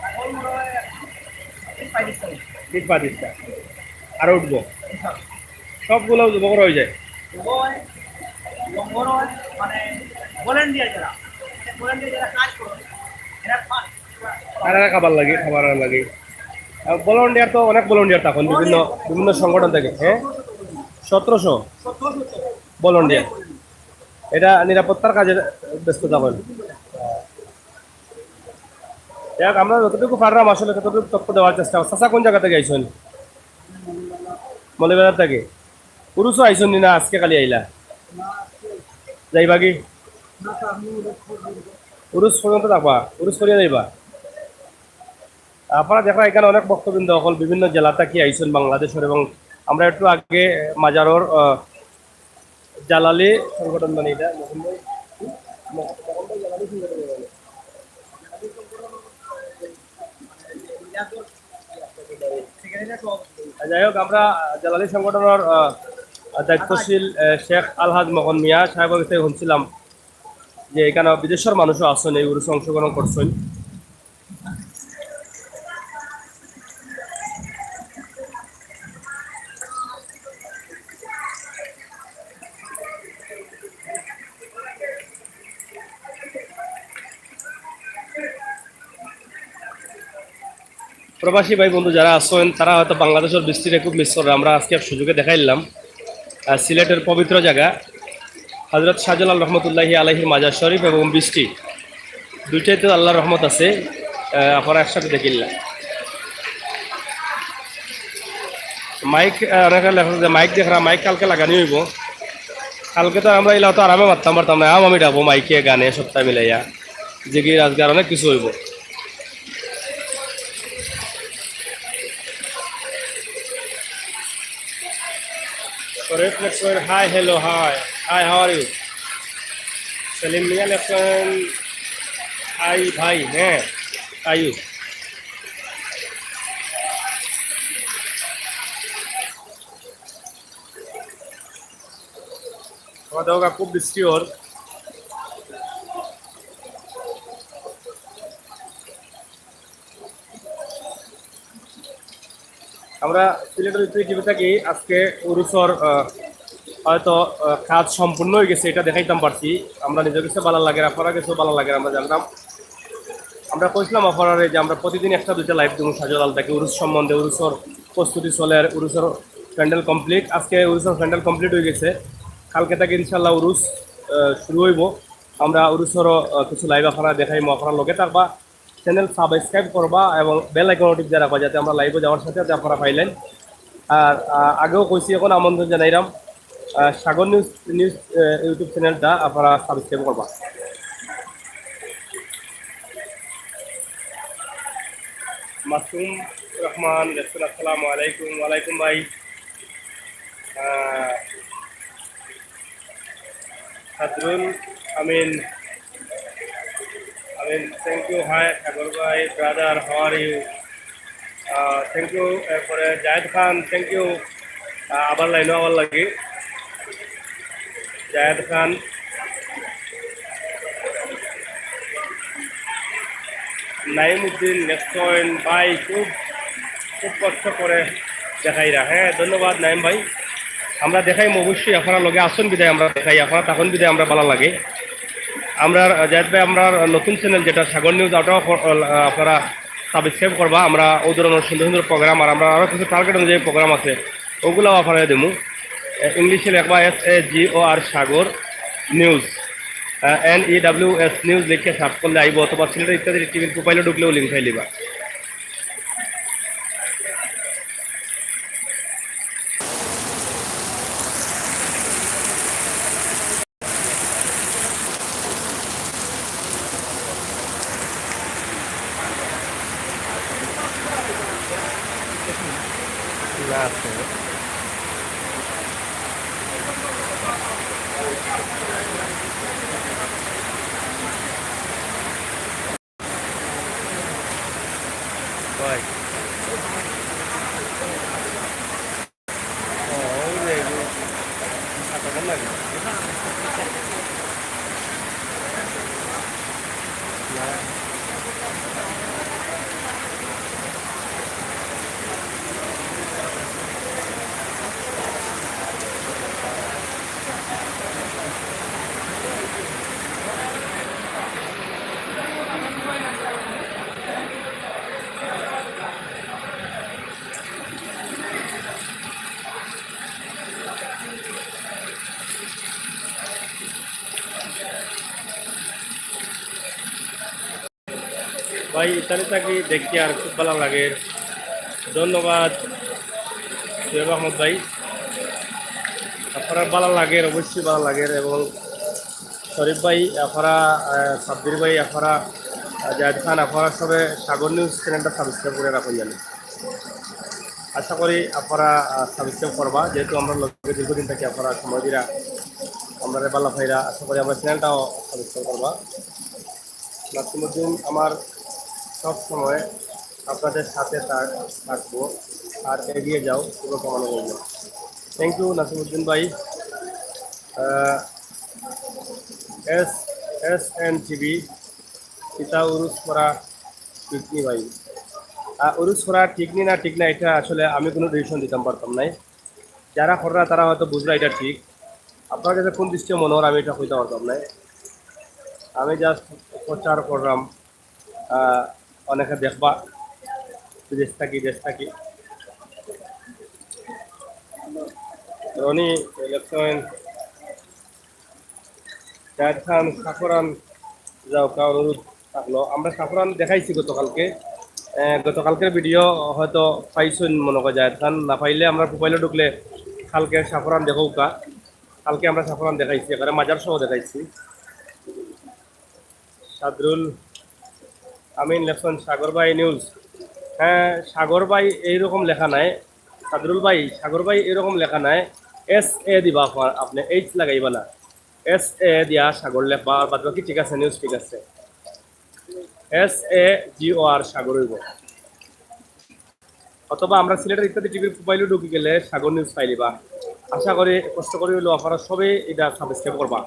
ছাগল মনে হয় তিরিশ পঁয়ত্রিশটা উঠছে। তিরিশ পঁয়ত্রিশটা। আরো উঠবো। ইনশাআল্লাহ। সবগুলো জব করা হয়ে যায়। জব হয়, লঙ্গর হয়, মানে, ভলেন্টিয়ার যারা, ভলেন্টিয়ার যারা কাজ করে, এরা পা-, তারা খাবার লাগে, খাবার লাগে। আর ভলেন্টিয়ার তো অনেক ভলেন্টিয়ার তখন বিভিন্ন, বিভিন্ন সংগঠন থেকে, হ্যাঁ? সতেরোশো ভলেন্টিয়ার। এটা নিরাপত্তার কাজে ব্যস্ত তখন। যাক, আমরা যতটুকু পারলাম আসলে ততটুকু তথ্য দেওয়ার চেষ্টা করছি। চাচা কোন জায়গা থেকে আইছেন? মৌলভীবাজার থেকে। উরুসও আইছেন নি না, আজকে খালি আইলা? যাইবা কি? উরুস পর্যন্ত থাকবা, উরুস করিয়া যাইবা। আপনারা দেখরা এখানে অনেক ভক্তবৃন্দ অকল বিভিন্ন জেলা থাকি আইছেন বাংলাদেশের, এবং আমরা একটু আগে মাজারর, আহ, জালালি সংগঠন মানে এটা, মোহন ভাই, মোহন ভাই জালালি সংগঠন মানে। আর যাই হোক, আমরা, আহ, জালালি সংগঠনের, আহ, দায়িত্বশীল, আহ, শেখ আলহাজ মোহন মিয়া সাহেবের কাছে শুনছিলাম যে এখানে বিদেশের মানুষও আছেন, এই উরুসে অংশগ্রহণ করছেন। প্রবাসী ভাই বন্ধু যারা আছেন, তারা হয়তো বাংলাদেশের বৃষ্টিরে খুব মিস কররা। আমরা আজকে এক সুযোগে দেখাইলাম, আহ, সিলেটের পবিত্র জায়গা হযরত শাহজালাল রহমতুল্লাহি আলাইহির মাজার শরীফ এবং বৃষ্টি, দুইটাই তো আল্লাহর রহমত আছে। আহ, আপনারা একসাথে দেখিলা। মাইক, আহ, অনেকে লেখা যে মাইক দেখরা, মাইক কালকে লাগানি হইব। কালকে তো আমরা ইলা তো আরামে মারতাম পারতাম না, আম আমি ডাকবো মাইকে, গানে, সবটা মিলাইয়া, জিগি রাজগান অনেক কিছু হইব। Hi, hello, hi. Hi, how are you? Selim মিয়া লেখছেন, হাই ভাই, হ্যাঁ, আয়ু। আমার দেওয়া খুব বৃষ্টি ওর। আমরা সিলেটের ভিতরে টিভি থাকি, আজকে উরুসর, আহ, হয়তো, আহ, কাজ সম্পূর্ণ হয়ে গেছে, এটা দেখাইতাম পারছি। আমরা নিজের কাছে ভালো লাগে, আপনারা কাছেও ভালো লাগে, আমরা জানতাম। আমরা কইছিলাম আপনারারে যে আমরা প্রতিদিন একটা দুইটা লাইভ দিব শাহজালাল থাকি উরুস সম্বন্ধে, উরুসর প্রস্তুতি চলে, আর উরুসর প্যান্ডেল কমপ্লিট। আজকে উরুসর প্যান্ডেল কমপ্লিট হয়ে গেছে, কালকে থেকে ইনশাল্লাহ উরুস, আহ, শুরু হইব। আমরা উরুসর, আহ, কিছু লাইভ আপনারা দেখাইমু, আপনারা লগে থাকবা। চ্যানেল সাবস্ক্রাইব করবা এবং বেল আইকন টিপ দিয়ে রাখবা, যাতে আমরা লাইভে যাওয়ার সাথে সাথে আপনারা পাইলেন। আর, আহ, আগেও কইছি, এখন আমন্ত্রণ জানাইলাম, আহ, সাগর নিউজ, নিউজ, আহ, YouTube চ্যানেলটা আপনারা সাবস্ক্রাইব করবা। মাসুম রহমান লেখছেন, আসসালামু আলাইকুম। ওয়ালাইকুম ভাই। আহ, সাদরুল আমিন, আমিন, thank you. Hi সাগর ভাই, brother, how are you? Ah, thank you. এরপরে জায়েদ খান, thank you. আহ, আবার লাইনও আবার লাগে। জায়েদ খান, নাইমুদ্দিন লেখছেন, ভাই খুব, খুব কষ্ট করে দেখাইরা। হ্যাঁ, ধন্যবাদ নাইম ভাই। আমরা দেখাই অবশ্যই, আপনারা লগে আসুন বিদায় আমরা দেখাই, আপনারা তখন বিদায় আমরা ভালো লাগে। আমরা, আহ, জায়েদ ভাই, আমরা নতুন চ্যানেল যেটা সাগর নিউজ, ওটাও আপ-, আহ, আপনারা সাবস্ক্রাইব করবা। আমরা ওই ধরনের সুন্দর সুন্দর প্রোগ্রাম, আর আমরা আরও কিছু টার্গেট অনুযায়ী প্রোগ্রাম আছে, ওগুলাও আপনারা দেবো। আহ, ইংলিশে লেখবা S A G O R Sagar news, N E W S news লিখে সার্চ করলে আইব, অথবা সিলেটের ইত্যাদি টিভির প্রোফাইলে ঢুকলেও লিঙ্ক পাইলিবা। ভাই, ইতালি থাকি দেখি আর খুব ভালো লাগে। ধন্যবাদ শোয়েব আহমদ ভাই, আপনারা ভালো লাগে, অবশ্যই ভালো লাগে। এবং শরীফ ভাই, আপনারা, আহ, সাব্বির ভাই, আপনারা, আহ, জাহেদ খান, আপনারা সবে সাগর নিউজ চ্যানেলটা সাবস্ক্রাইব করে রাখুন জানি। আশা করি আপনারা, আহ, সাবস্ক্রাইব করবা, যেহেতু আমরা লগে দীর্ঘদিন থাকি, আপনারা সময় দিরা, আমরা ভালো পাইরা, আশা করি আমরা চ্যানেলটাও সাবস্ক্রাইব করবা। নাসিমুদ্দিন, আমার সব সময় আপনাদের সাথে থাক-, থাকবো, আর এগিয়ে যাও, শুভকামনা রইল। থ্যাংক ইউ নাসিমুদ্দিন ভাই। আহ, এস, এস এন টিভি, কিতা উরুস করা ঠিক নি ভাই? আহ, উরুস করা ঠিক নি না ঠিক না, এটা আসলে আমি কোনো ডিসিশন দিতাম পারতাম নাই। যারা কররা তারা হয়তো বুঝরা এটা ঠিক। আপনার কাছে কোন দৃষ্টিতে মনে হয় আমি এটা কইতে পারতাম নাই। আমি জাস্ট প্রচার করলাম, আহ, অনেকে দেখবা বিদেশ থাকি, দেশ থাকি। রনি ইলেকশন জাহেদ খান, সাফরান যাও, কা অনুরোধ থাকলো। আমরা সাফরান দেখাইছি গতকালকে। আহ, গতকালকের ভিডিও হয়তো পাইছইন মনে হয় জাহেদ খান, না পাইলে আমরা প্রোফাইলে ঢুকলে কালকে সাফরান দেখো কা। কালকে আমরা সাফরান দেখাইছি, এখানে মাজার সহ দেখাইছি। সাদরুল আমিন লেখছেন সাগর ভাই নিউজ। হ্যাঁ, সাগর ভাই এইরকম লেখা নাই। সাদরুল ভাই, সাগর ভাই এরকম লেখা নাই। এস এ দিবা, আফার আপনে এইচ লাগাইবা না। এস এ দিয়া সাগর লেখবা, আর বাদ বাকি ঠিক আছে, নিউজ ঠিক আছে। S A G O R সাগর অইবো। অথবা আমরার সিলেটের ইত্যাদি টিভির প্রোফাইলো ঢুকি গেলে সাগর নিউজ পাইলিবা। আশা করি, কষ্ট করি অইলেও আফারা সবে ইটা সাবস্ক্রাইব করবা।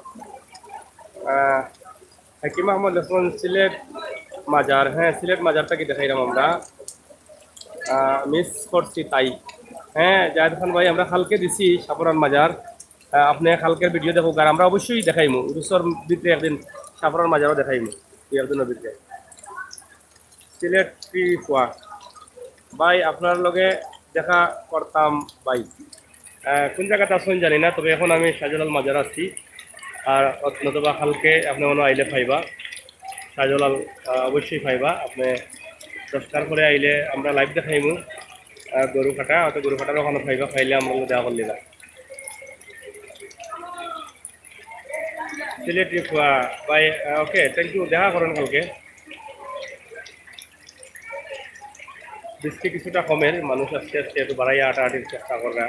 আহ, হাকিম আহমদ লেখছইন সিলেট মাজার, হ্যাঁ, সিলেট মাজার থাকি দেখাইরাম আমরা। আহ, মিস করছি তাই। হ্যাঁ, জাহেদ খান ভাই, আমরা কালকে দিছি সাফরান মাজার। আহ, আপনে কালকের ভিডিও দেখউক্কা, আর আমরা অবশ্যই দেখাইমু, রুসর ভিতরে একদিন সাফরান মাজারও দেখাইমু, দুই একদিনর ভিতরে। সিলেটি ফুয়া ভাই, আপনার লগে দেখা করতাম ভাই। আহ, কোন জাগাত আছইন জানি না, তবে এখন আমি শাহজালাল মাজার আছি। আর অত-, নতুবা কালকে আপনে মনো আইলে পাইবা শাহজালাল, আহ, অবশ্যই পাইবা। আপনে দশটার পরে আইলে আমরা লাইভ দেখাইমু। আহ, গরু কাটা, অত গরু কাটার ওখানো পাইবা, পাইলে আমরার লগে দেখা করলিবা। সিলেটি ফুয়া ভাই, আহ, ওকে, থ্যাংক ইউ, দেখা করইন কালকে। বৃষ্টি কিছুটা কমের, মানুষ আস্তে আস্তে একটু বাড়াইয়া আটাআটির চেষ্টা কররা।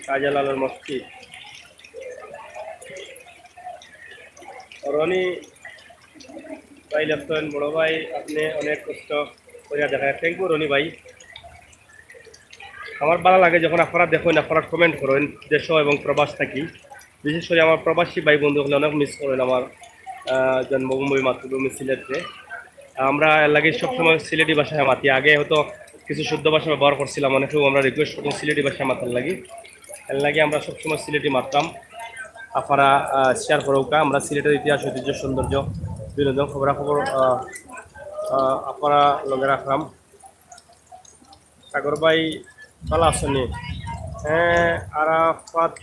শাহজালালর মসজিদ। রনি ভাই লেখছইন, বড় ভাই, আপনে অনেক কষ্ট করিয়া দেখায়। থ্যাংক ইউ রনি ভাই। আমার ভালা লাগে যখন আফারা দেখইন, আফারা কমেন্ট করইন, দেশ এবং প্রবাস থাকি। বিশেষ করি আমার প্রবাসী ভাই বন্ধু অকলে অনেক মিস করইন আমার, আহ, জন্মভূমি, মাতৃভূমি সিলেটরে। আমরা এর লাগি সবসময় সিলেটি ভাষায় মাতি। আগে হয়তো কিছু শুদ্ধ ভাষা ব্যবহার করছিলাম, অনেকেউ আমরা রিকোয়েস্ট করতাম সিলেটি ভাষায় মাতার লাগি। এর লাগি আমরা সবসময় সিলেটি মাততাম। আফারা, আহ, শেয়ার করউক্কা, আমরা সিলেটের ইতিহাস, ঐতিহ্য, সৌন্দর্য, বিনোদন, খবরাখবর, আহ, আহ, আফারার লগে রাখরাম। সাগর ভাই, ভালা আছইন নি? হ্যাঁ, আরাফাত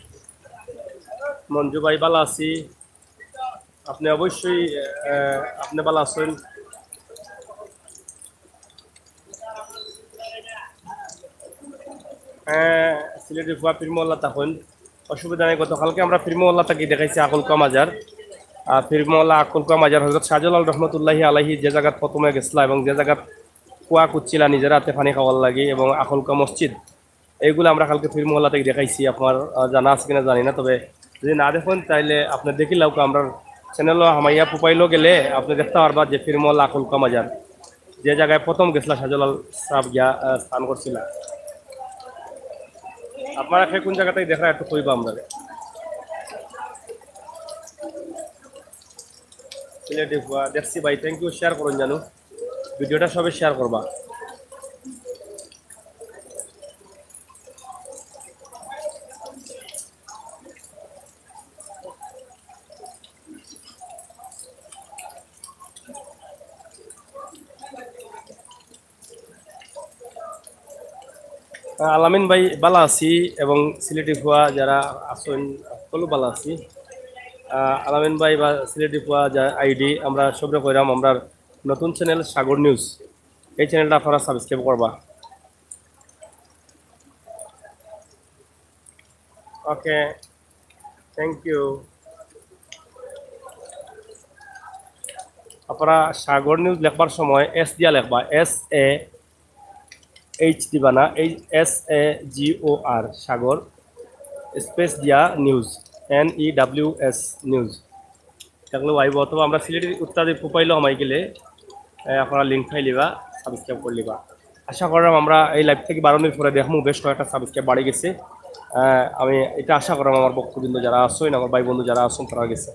মঞ্জু ভাই, ভালা আছি। আপনে অবশ্যই, আহ, আপনে ভালা আছইন? হ্যাঁ, সিলেটি ফুয়া পীর মহল্লা থাকইন, অসুবিধা নাই। গতকালকে আমরা পীর মহল্লা থাকি দেখাইছি আকুলকা মাজার। আর পীর মহল্লা আকুলকা মাজার হযরত শাহজালাল রহমতুল্লাহি আলাইহি যে জাগাত প্রথমে গেছলা এবং যে জাগাত কুয়া কুদছিলা নিজের আতে পানি খাওয়ার লাগি এবং আকুলকা মসজিদ, এইগুলা আমরা কালকে পীর মহল্লা থাকি দেখাইছি। আপনার, আহ, জানা আছে কিনা জানি না, তবে যদি না দেখইন তাইলে আপনে দেখিলাউক্কা আমরার চ্যানেলো হামাইয়া প্রোফাইলো গেলে আপনে দেখতা পারবা যে পীর মহল্লা আকুলকা মাজার, যে জাগায় প্রথম গেছলা শাহজালাল সাব গিয়া, আহ, স্নান করছিলা। আপনারা কে কোন জাগা থাকি দেখরা একটু কইবা আমরারে। সিলেটি ফুয়া, দেখছি ভাই, থ্যাংক ইউ, শেয়ার করইন জানু, ভিডিওটা সবে শেয়ার করবা। আহ, আলামিন ভাই, ভালা আছি এবং সিলেটি ফুয়া যারা আছইন, সকলেও ভালা আছি। আহ, আলামিন ভাই বা সিলেটি ফুয়া যা আইডি, আমরা সবরে কইরাম, আমরার নতুন চ্যানেল সাগর নিউজ, এই চ্যানেলটা আপনারা সাবস্ক্রাইব করবা। ওকে, থ্যাংক ইউ। আপনারা সাগর নিউজ লেখবার সময় এস দিয়া লেখবা, এস এ এইচ দিবা না, এই S A G O R, Sagar, স্পেস দিয়া news, N E W S news. দেখলেও আইবো, অথবা আমরা সিলেটি উস্তাদি প্রোফাইলো হামাই গেলে, আহ, আপনারা লিংক পাইলিবা, সাবস্ক্রাইব করলিবা। আশা করলাম আমরা এই লাইভ থাকি বারনির পরে দেখমু বেশ কয়েকটা সাবস্ক্রাইব বাড়ি গেছে। আহ, আমি এটা আশা করলাম আমার ভক্তবৃন্দ যারা আছইন, আমার ভাই বন্ধু যারা আছইন, তারার গেছে।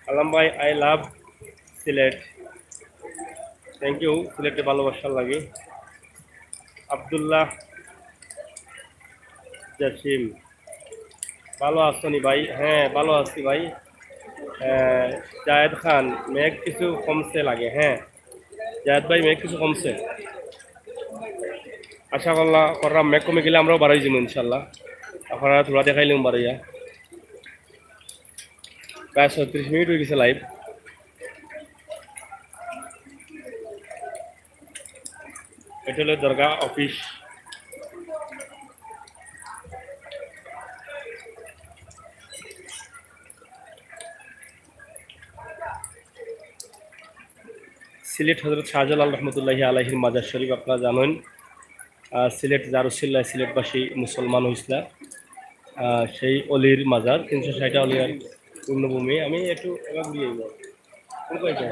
আলম ভাই, I love Sylhet. Thank you, সিলেটে ভালোবাসার লাগি। আব্দুল্লাহ জাসিম, ভালো আছো নি ভাই? হ্যাঁ, ভালো আছি ভাই। আহ, জায়েদ খান, মেঘ কিছু কমছে লাগে। হ্যাঁ, জায়েদ ভাই, মেঘ কিছু কমছে। আশা করলা-, করলাম মেঘ কমে গেলে আমরাও বাড়াই যাবো ইনশাল্লাহ। আপনারা থোড়া দেখাইলাম বাড়াইয়া। প্রায় ছত্রিশ মিনিট হয়ে গেছে লাইভ। এটা হলো দরগা অফিস। সিলেট হযরত শাহজালাল রহমতুল্লাহি আলাইহির মাজার শরীফ আপনারা জানেন। আহ, সিলেট যার উসিলায় সিলেটবাসী মুসলমান হইছলা। আহ, সেই অলির মাজার, তিনশো ষাট অলিয়ার পুণ্যভূমি। আমি একটু এবার ঘুরিয়ে আইব। কোন কয়টা?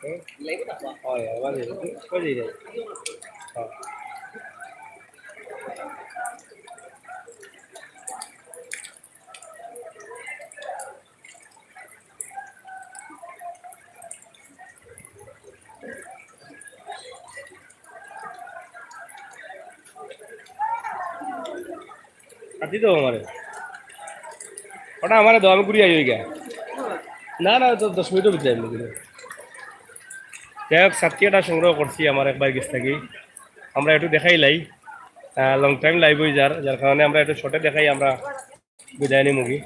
হ্যাঁ? হয়, আবার এই, কোন কই যাই রে? হ্যাঁ। কাটি দাও আমারে। ওটা আমারে দাও, আমি ঘুরি আই ওইগা। না, না, তো দশ মিনিটের ভিতরে আমি ঘুরি। যাই হোক, সাতক্ষীরাটা সংগ্রহ করছি আমার একবার গেছ থাকি। আমরা একটু দেখাইলাই। আহ, long time live হয়ে যার, যার কারণে আমরা একটু শর্টে দেখাই, আমরা বিদায় নিমুগি।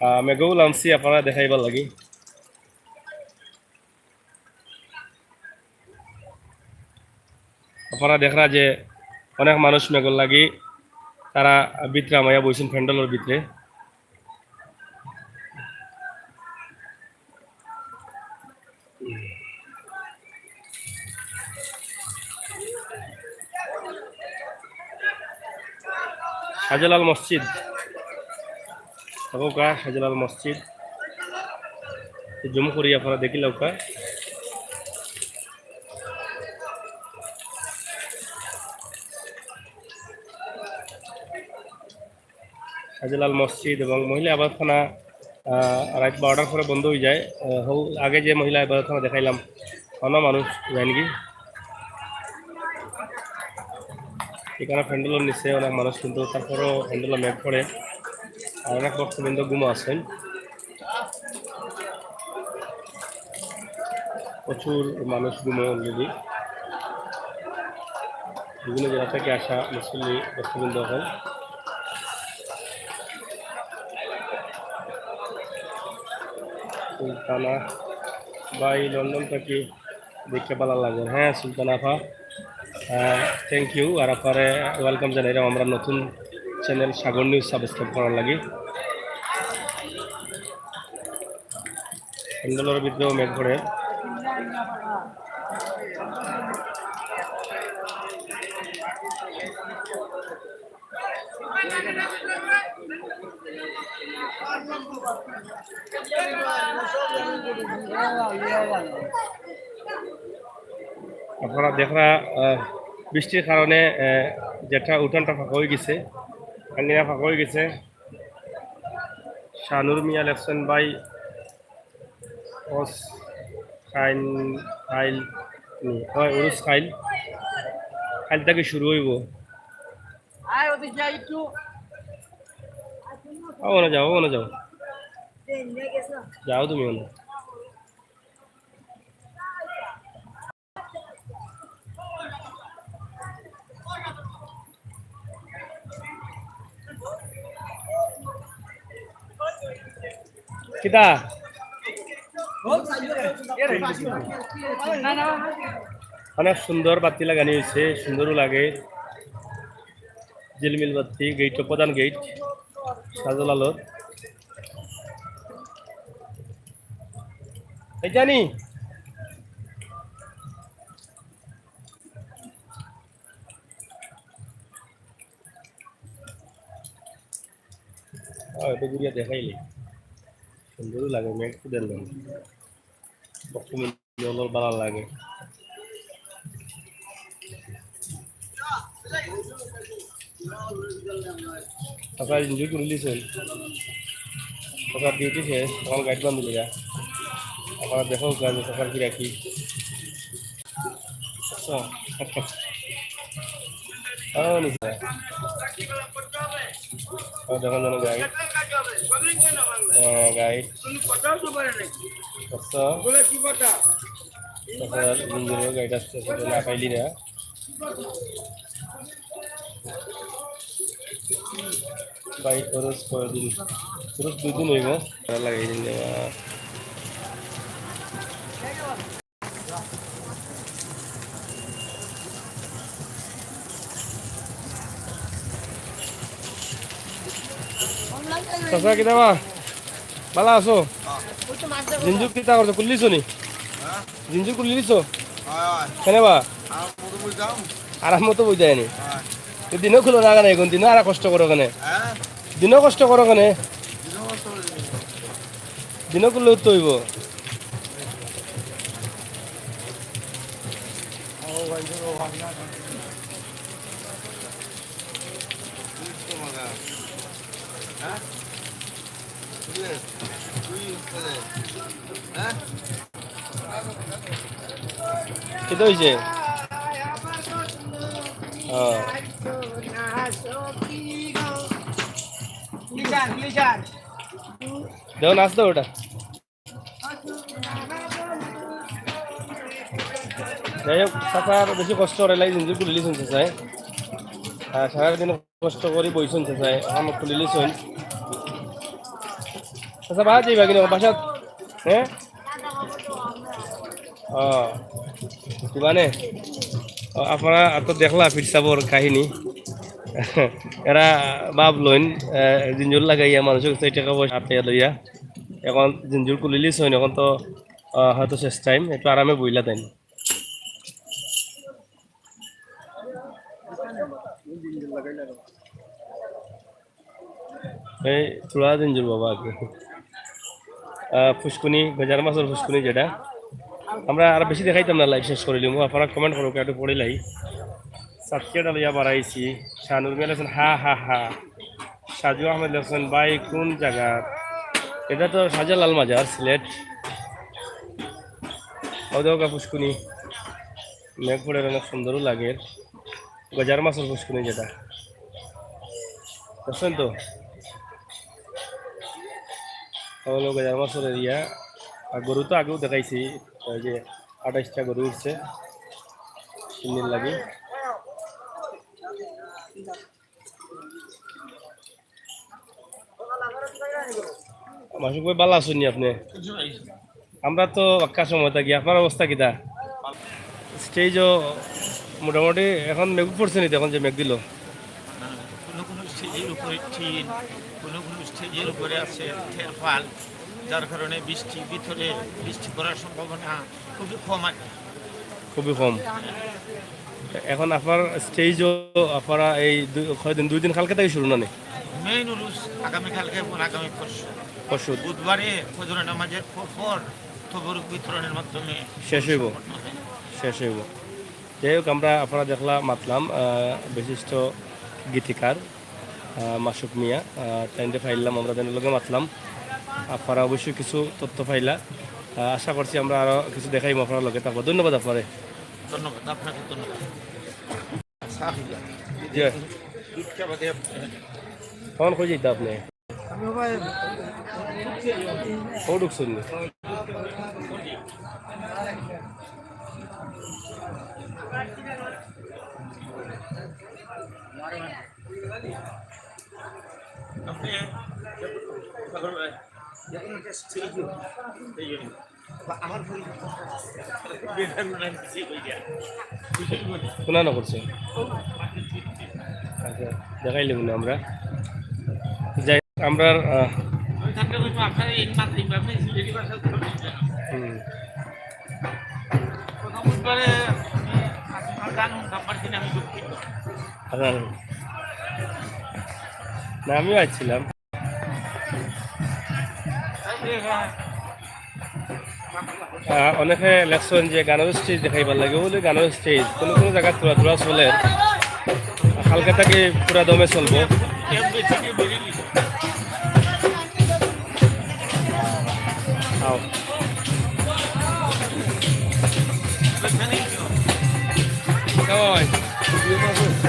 আহ, মেঘও লামছি আপনারা দেখাইবার লাগি। আপনারা দেখরা যে অনেক মানুষ মেঘর লাগি তারা ভিতরে আমাইয়া বইছেন প্যান্ডেলর ভিতরে। শাহজালাল মসজিদ। দেখো কা শাহজালাল মসজিদ। জুম করি আপনারা দেখিলাও কা। শাহজালাল মসজিদ এবং মহিলা আবাদখানা, আহ, রাত বারোটার পরে বন্ধ হয়ে যায়। আহ, হউ আগে যে মহিলা আবাদখানা দেখাইলাম, অন্য মানুষ যায়নি কি। এখানে প্যান্ডেলর নিচে অনেক মানুষ, কিন্তু তারপরেও প্যান্ডেলও মেঘ পড়ে। আর অনেক ভক্তবৃন্দ ঘুমো আছেন। প্রচুর মানুষ ঘুমো already। বিভিন্ন জেলা থেকে আসা মুসল্লি ভক্তবৃন্দ এখন। সুলতানা ভাই, লন্ডন থেকে দেখতে ভালো লাগে। হ্যাঁ, সুলতানা আপা, আহ, thank you। আর আপনারে welcome জানাইলাম আমরা নতুন channel সাগর news subscribe করার লাগি। প্যান্ডেলর ভিতরেও মেঘ পড়ে। আপনারা দেখরা, আহ, বৃষ্টির কারণে, আহ, যেটা উঠানটা ফাঁকা হয়ে গেছে, আঙ্গিনা ফাঁকা হয়ে গেছে। শানুর মিয়া লেখছেন ভাই, ওস খাইন, খাইল নি, হয়, উরুস খাইল। খাইল থেকে শুরু হইব। ও, ওখানে যাও, ওখানে যাও। যাও তুমি ওখানে। কিতা? অনেক সুন্দর বাতি লাগানি হয়েছে, সুন্দরও লাগে। ঝিলমিল বাতি, গেইট, প্রধান গেইট, শাহজালালর। এই জানি। আহ, এটা ঘুরিয়া দেখাইলি। সুন্দরও লাগে, মেঘ তো দেখলাম। বর্তমানে জলর বালা লাগে। সকাল এনজয় করে নিছেন। সকাল ডিউটি শেষ, সকাল গাইড বান্ধব যা। আপনারা দেখো কাজ সকাল কি রাখি। আচ্ছা। ও, নিচে। ও, দেখো, দেখো, গাইড। হ্যাঁ, গাইড। আচ্ছা। আচ্ছা, ইঞ্জিনিয়ার গাইড আসছে, সেটা না পাইলি না। ভাই, খরচ কয়দিন? খরচ দুই দিন হইব। ভালো লাগে এই দিন দেওয়া। চাচা, কি দেওয়া? ভালা আছো? জিঞ্জুর কিতা করছো? খুলিলিছো নি? জিঞ্জুর খুলিলিছো? কেনে বা? আরাম মতো বই যায়নি। তো দিনও খুলো না কেনে এখন? দিনও আর কষ্ট করো কেনে? দিনও কষ্ট করো কেনে? দিনও খুললে তো অইব। কিতা অইছে? ও। দেখো, নাচ দাও ওটা। যাই হোক, চাচার বেশি কষ্ট করে লাই, জিঞ্জুর খুলিলিছইন চাচায়। আর সারাদিন কষ্ট করি বইছইন চাচায়, এখন খুলিলিছইন। চাচা, বাসাত যাইবা কিনা? বাসাত, হ্যাঁ? ও, দিবানে? ও, আপনারা তো দেখলা পীর সাবর কাহিনী। এরা ভাবলইন, আহ, জিঞ্জুর লাগাইয়া মানুষর কাছে টেকা পয়সা আটকাইয়া লইয়া। এখন জিঞ্জুর খুলিলিছইন, এখন তো, আহ, হয়তো শেষ টাইম, একটু আরামে বইলা দেন। এই থুড়া জিঞ্জুর বাবা আর কি। আহ, ফুসকুনি, গজার মাছর ফুসকুনি যেটা। আমরা আর বেশি দেখাইতাম না, live শেষ করিলিমু। আপনারা comment করো, একটু পড়িলাই। সাতকে ডালিয়া বাড়াইছি, শাহনুর মিয়া লেখছেন, হা হা হা। সাজু আহমেদ লেখছেন, ভাই কোন জায়গা? এটা তো শাহজালাল মাজার, সিলেট। ও দেখো ফুসকুনি। মেঘ পড়ের অনেক সুন্দরও লাগে। গজার মাছর ফুসকুনি যেটা, বুঝছেন তো? হলো গজার মাছর area। আর গরু তো আগেও দেখাইছি, ওই যে আঠাইশটা গরু উঠছে তিন দিন লাগে। মাসুক ভাই, ভালা আছইন নি আপনে? আমরা তো বাক্কা সময় থাকি, আপনার অবস্থা কিতা? Stage-ও মোটামুটি এখন মেঘ পড়ছে নি, এখন যে মেঘ দিল। কোনো কোনো stage-এর উপরে টিন, কোনো কোনো stage-এর উপরে আছে তেরপাল, যার কারণে বৃষ্টি, ভিতরে বৃষ্টি পড়ার সম্ভাবনা খুবই কম আর কি। খুবই কম। এখন আপনার stage-ও আপনারা এই দুই, কয়দিন, দুই দিন, কালকে থাকি শুরু না নি? Main উরুস আগামীকালকে এবং আগামী পরশু। পরশু। বুধবারে ফজরের নামাজের পর পর তবরুক বিতরণের মাধ্যমে শেষ হইব। সম্পন্ন হবে। শেষ হইব। যাই হোক, আমরা আপনারা দেখলা মাতলাম, আহ, বিশিষ্ট গীতিকার, আহ, মাসুক মিয়া, আহ, তাইনরে পাইলাম, আমরা তাইনর লগে মাতলাম। আপনারা অবশ্যই কিছু তথ্য পাইলা। আহ, আশা করছি আমরা আরো কিছু দেখাইমু আপনার লগে থাকবো। ধন্যবাদ আপনারে। ধন্যবাদ, আপনাকে ধন্যবাদ। জি। ফোন কই যাইতা আপনে? ও ঢুকছইন নি? শোনা না করছে। আচ্ছা, দেখাইলে মনে আমরা যাই, আমরা, আহ, হুম। আচ্ছা। না, আমিও আসছিলাম। আহ, অনেকে লেখছইন যে গানর stage দেখাইবার লাগি, অউ যে গানর stage কোনো কোনো জাগাত থুড়া থুড়া চলের, কালকে থাকি পুরা দমে চলবো। আও।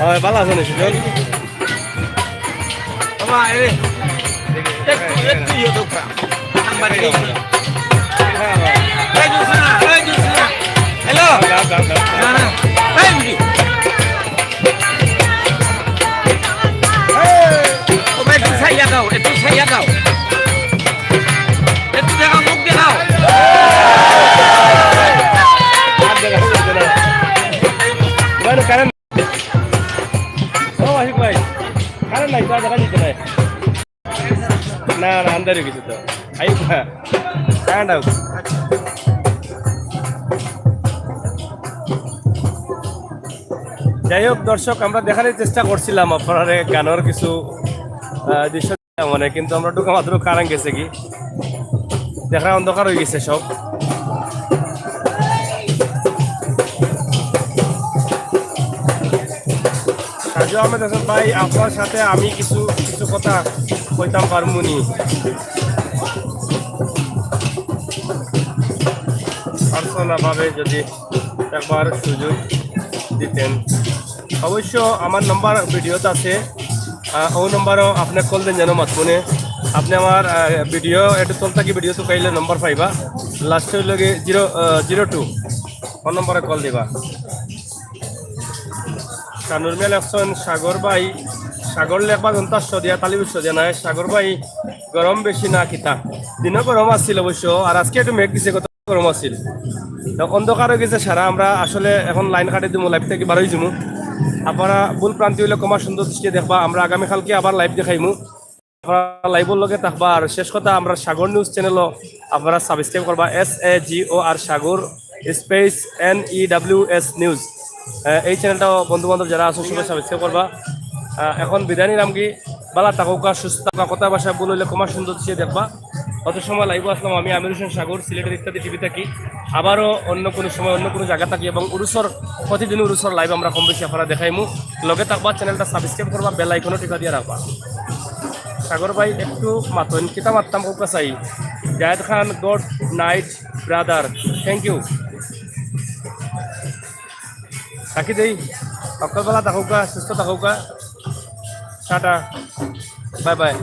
ওই, ভালা আছো নি সুজন? বাবা, এ, একটু, একটু ইয়ে দরকার। নাম্বার এই। এই জুলসুনা, এই জুলসুনা। হ্যালো। না, না। এই বুঝি। ও ভাই, একটু সাইয়া দাও, একটু সাইয়া দাও। একটু দেখাও, মুখ দেখাও। ও আশিক ভাই, কারেন্ট নাই, তো দেখা যাচ্ছে না। না, না, আন্ধার অই গেছে তো। আইবা। Stand up। যাই হোক দর্শক, আমরা দেখানোর চেষ্টা করছিলাম আপনারারে গানর কিছু, আহ, দৃশ্য, মানে, কিন্তু আমরা ঢুকা মাত্র কারেন্ট গেছে কি, দেখা অন্ধকার হয়ে গেছে সব। সাজু আহমেদ হাসান ভাই, আপনার সাথে আমি কিছু, কিছু কথা কইতাম পারমুনি। পার্সোনাল ভাবে যদি একবার সুযোগ দিতেন। অবশ্য আমার নাম্বার ভিডিওত আছে, আহ, ও নাম্বারও আপনি কল দেন যেন মাতমুনে। আপনি আমার, আহ, ভিডিও একটু তল থাকি ভিডিও তো কাইলে নাম্বার পাইবা, লাস্ট হইল গিয়ে জিরো, জিরো টু, ফোন নম্বরে কল দিবা। শানুর মিয়া লেখছেন, সাগর ভাই, সাগর লেখবা ঘন্টা সদিয়া, তালিব সদিয়া নাই। সাগর ভাই, গরম বেশি না কিতা? দিনও গরম আছিল অবশ্য, আর আজকে একটু মেঘ দিছে, কত গরম আছিল। তো অন্ধকার হয়ে গেছে সারা, আমরা আসলে এখন লাইন কাটি দিমু, লাইভ থেকে বারোই যামু। আপনারা ভুল ভ্রান্তি হইলে ক্ষমা সুন্দর দৃষ্টিতে দেখবা। আমরা আগামীকালকে আবার লাইভ দেখাইমু, আপনারা লাইভর লগে থাকবা। আর শেষ কথা, আমরা সাগর নিউজ চ্যানেলও আপনারা সাবস্ক্রাইব করবা, S A G O R Sagar space N E W S news. এই চ্যানেলটাও বন্ধু বান্ধব যারা আছো সবাই সাবস্ক্রাইব করবা। আহ, এখন বিদায় নিলাম কি, বালা থাকউক্কা, সুস্থ থাকউক্কা, কথা ভাষা ভুল হইলে ক্ষমা সুন্দর দৃষ্টিতে দেখবা। অত সময় লাইভও আসলাম আমি, আমির হোসেন সাগর, সিলেটের ইত্যাদি টিভি থাকি। আবারও অন্য কোনো সময় অন্য কোনো জায়গা থাকি এবং উরুসর, প্রতিদিন উরুসর লাইভ আমরা কম বেশি আপনারা দেখাইমু। লগে থাকবা, চ্যানেলটা সাবস্ক্রাইব করবা, বেল আইকনও টিপা দিয়া রাখবা। সাগর ভাই একটু মাতইন, কিতা মাততাম কউক্কা চাই। Zayed Khan, good night brother, thank you. রাখি দেই, হক্কল বালা থাকউক্কা, সুস্থ থাকউক্কা, টাটা, বাই বাই।